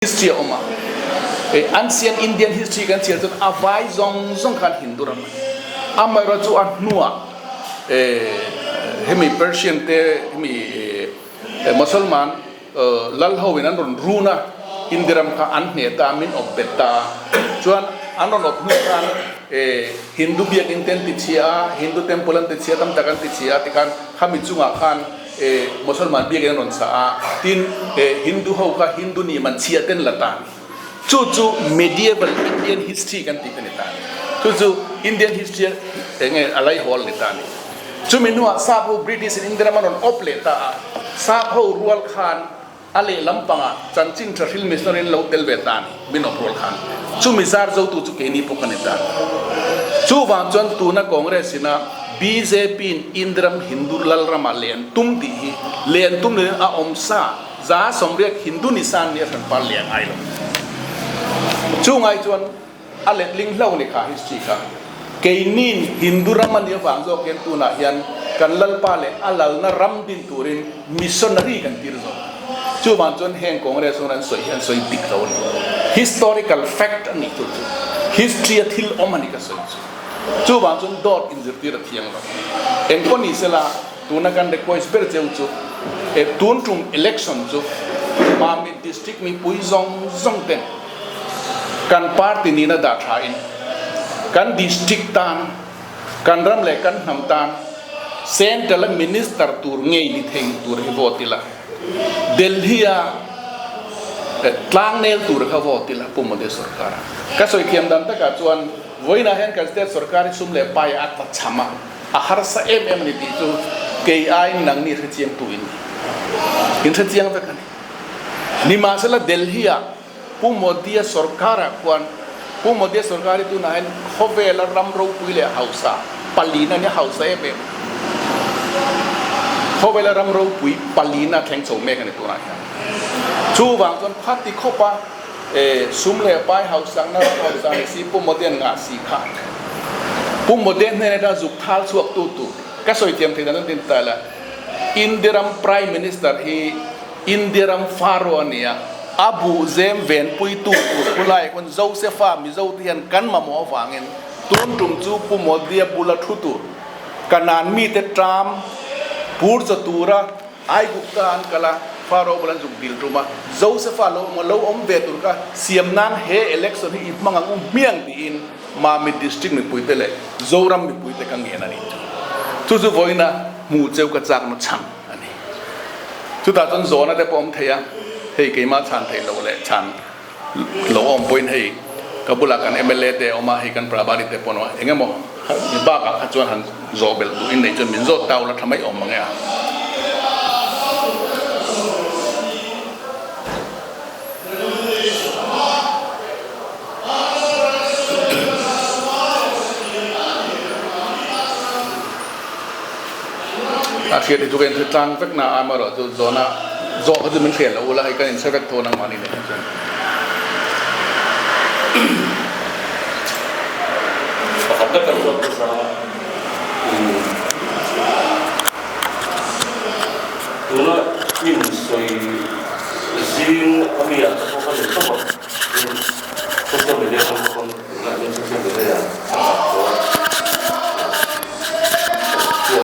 History a awm a, ancient Indian history kan chhiar chuan a vai zawng zawng khan Hindu ram a ni. Amaherawhchu chu a hnuah hemi Persian te hemi Mosolman lal ho in an rawn run a, India ram kha an hneh ta a, min awp bet ta a. Chuan an rawn awp hnu khan Hindu biakinn te an ti chhia a, Hindu temple an ti chhia tam tak an ti chhia a tikhan khami chungah khan E Mosolman biakin an rawn chah a, tin e Hindu ho kha Hindu nih man chhiah ten la ta a ni. Chu chu medieval Indian history kan tih te ni ta a ni. Chu chu Indian history a enge a laihawl ni ta a ni. Chumi hnuah sap ho British in India ram an rawn awp leh ta a, sap ho rual khan a lehlam pangah chanchin tha hril missionary an lo tel ve ta a ni, min awp rual khan. Chumi zar zotu chu keini pawh ka ni ta a ni. Chuvang chuan tuna Congress ina bjp in Indiram Hindu lalrama len tum tih hi len tum niin a awm sa, 180 Hindu ni san ni a hran par lian ngai lo. Chungai chuan A letling hlo ni kha history kha. Keinin Hindu ram a nih avang zawk hian tunah hian kan Lalpa leh a lalna ram din turin missionary kan tir zawk. Chuvang chuan heng Congress hun an sawi hi an sawi dik lo a ni. Historical fact a nih chu chu. History a thil awm a ni ka sawi chu. Chuvang chuan dawt inzirtir a thiang lo. Engpawh ni sela tuna kan request ber cheu chu e tun tum election chu Mamit district mipui zawng zawng ten Kan party nihna dah tha in kan district tan, kan ram leh kan hnam tan central a minister tur ngei ni thei tur hi vote ila, Delhi a tlangnel tur kha vote ila Pu Modi sorkar a. Ka sawi thiam dan takah chuan vawiinah hian kan state sorkar hi sum leh pai a tla cham a, a harsa em em a ni tih chu kei aiin nangni hrechiang tu in ni. In hrechiang vek a ni. Nimahsela Delhi ah Pu Modi-a sorkar-ah khuan Pu Modi-a sorkar hi tunah hian khawvela ram ropui leh hausa palina nia hausa em em khawvela ram ropui palina thleng chho mek a ni tunah hian. Chuvang chuan khati khawpa sum leh pai hausakna ram hausa ni si Pu Modi-a'n ngah si kha Pu Modi-a hnen atanga zuk thal chhuak tu tur ka sawi thiam thei dan an tin ta la India ram Prime Minister hi India ram Pharaoh a ni a, a buhzem venpuitu tur khulai hun Josefa Mizo te hian kan mamawh avangin tun tum chu Pu Modi-a bula thu tur Kanaan mite ṭam pur chaw tura Aigupta an kal a, Pharaoh bula an zuk dil tum a, Josefa lo awm a, lo awm ve tur kha siam nan he election hi i hmang ang u hmiang tiin Mamit District mipuite leh Zoram mipuite ka ngen a nih chu. Chu chu vawiina hmuh cheu ka chakna chhan. a ni. Chutah chuan zawhna te pawh awm thei a, hei keimah chhan theih loh leh chhan lo awm pawhin hei ka bulah kan mla te a awm a, hei kan Prabhari te pawh an awm a, eng emaw bakah kha chuan han zawh belh duh in nei chuan min zawt tau la tha mai awm ang e a. A hriat hi chu ka inhre tlang vek na a, amaherawh chu zawhna zawh kha chu min hriat loh ula hei kan inhre vek tho nangmah ni leh hi chuan. Pakhat vek kan zawt nasa a, tuna in sawi zing ami ah te pawh ka ni tawp a.